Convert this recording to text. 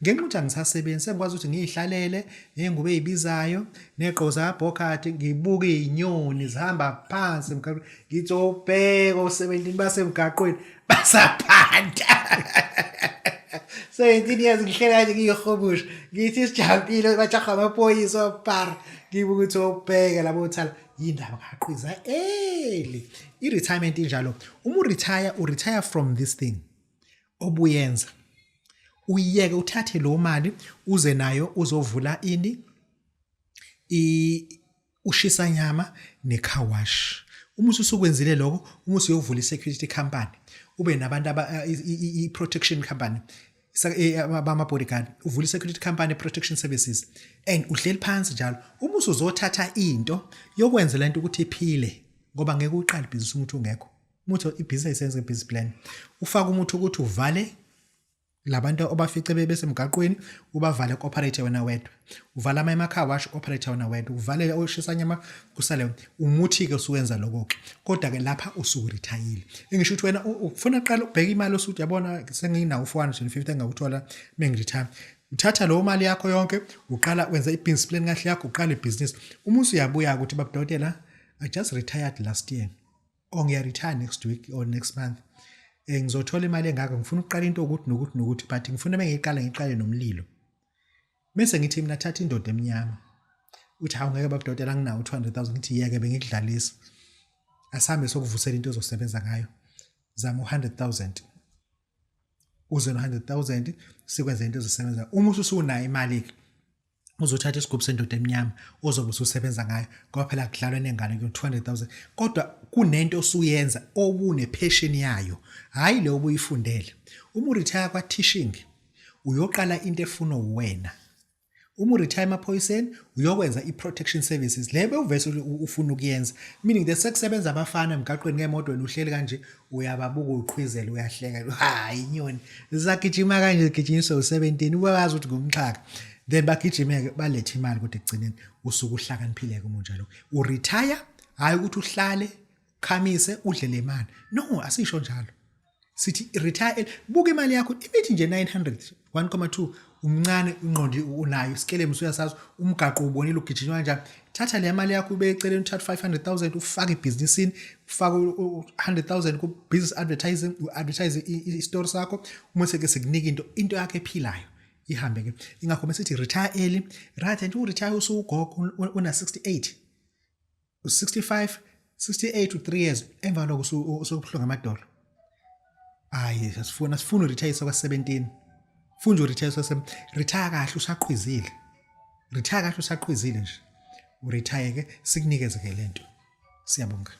Ngenxa ukuthi angisasebenzi, sengikwazi ukuthi ngiyihlalele ney'ngubo ey'bizayo ney'gqoko zakabhokhadi, ngibuke iy'nyoni zihamba phansi emgaqweni, ngithi obheka o-17 basemgaqweni basaphanta. 17 years ngihleli kanje ngiyihobusha, ngithi sijampile, bajaha amaphoyisa par, ngibuka ukuthi obheke labo thala yindaba ngaqwiza early. I-retirement injalo, uma uretire, uretire from this thing obuyenza, uyiyeke, uthathe lo mali uze nayo uzovula ini, ushisa nyama ne-car wash. Uma usukwenzile lokho, uma usuyovula i-security company, ube nabantu i-protection company, bama-bodyguard, uvula i-security company, protection services, and uhleli phansi njalo. Uma usuzothatha into yokwenza lento ukuthi iphile, ngoba ngeke uqale ibhizinisi umuntu ungekho. Umuntu ibhizinisi ayisenze business plan, ufaka umuntu ukuthi uvale labantu obafice besemgaqweni, ubavale, ku-operate wena wedwa, uvala ama-car wash, operate wena wedwa, uvale oshisa nyama, kusale umuthi-ke usuwenza lokho-ke. Kodwa-ke lapha usukurithayile, engisho ukuthi wena ufuna kuqala ubheke imali osuthi yabona senginawo u-450 engakuthola mengiretire. Uthatha leyo mali yakho yonke, uqala wenza i-business plan kahle yakho, uqala ibhizinisi. Uma usuyabuya ukuthi, "Babudokotela, I just retired last year," or, "Ngiya-retire next week or next month, ngizothola imali engaka, ngifuna ukuqala into ukuthi nokuthi nokuthi, but ngifuna bengiyiqala ngiqale nomlilo." Bese ngithi mina, "Thatha indoda emnyama." Uthi, "Hawu, ngeke babudokotela, anginawo 200,000." Ngithi, "Yeke, bengikudlalisa, asihambe sokuvusela into ozosebenza ngayo. Zama u-100,000, uze no-100,000, sikwenze into ozosebenza." Uma usunayo imali-ke, uzothatha isigubhu sendoda emnyama ozobe ususebenza ngayo, ngoba phela kudlalwa nengane ku-200,000, kodwa kunento osuyenza obune-passion yayo, hhayi le obuyifundele. Uma uretire kwa-teaching, uyoqala into efunwa uwena. Uma uretire emaphoyiseni, uyokwenza i-protection services le bewuvese ufuna ukuyenza, meaning the sekusebenza abafana emgaqweni ngemoto, wena uhleli kanje uyababuka, uqhwizela, uyahleka, hayi, inyoni zisagijima kanje, zigijinyiswa u-17, ubazi ukuthi ngumxhaka, then bagijime-ke balethe imali. Kodwa ekugcineni usuke uhlakaniphile-ke uma unjalo. Uretire hhayi ukuthi uhlale ukhamise udle le mali, no, asisho njalo. Sithi retire, buka imali yakho imithi nje 900, 1.2, umncane, ingqondo unayo, isikelemu usuyasazi, umgaqo ubonile ugijinywa kanjani. Thatha le mali yakho ube eceleni, uthathe 500,000 ufake ebhizinisini, ufake u-100,000 ku business advertising, u-advertise i-store sakho. Uma seke sekunika into yakho ephilayo, ihambe ke. Ingakho mesithi retire early, right? And uretire usugogo una 68, u65, 68 to 3 years emva lokho usubuhlungu amadolo. Hayi, asifuna uretire kwa 17, funa uretire kwase retire kahle usaqhwizile, retire kahle usaqhwizile nje, uretire ke, sikunikeze ke lento. Siyabonga.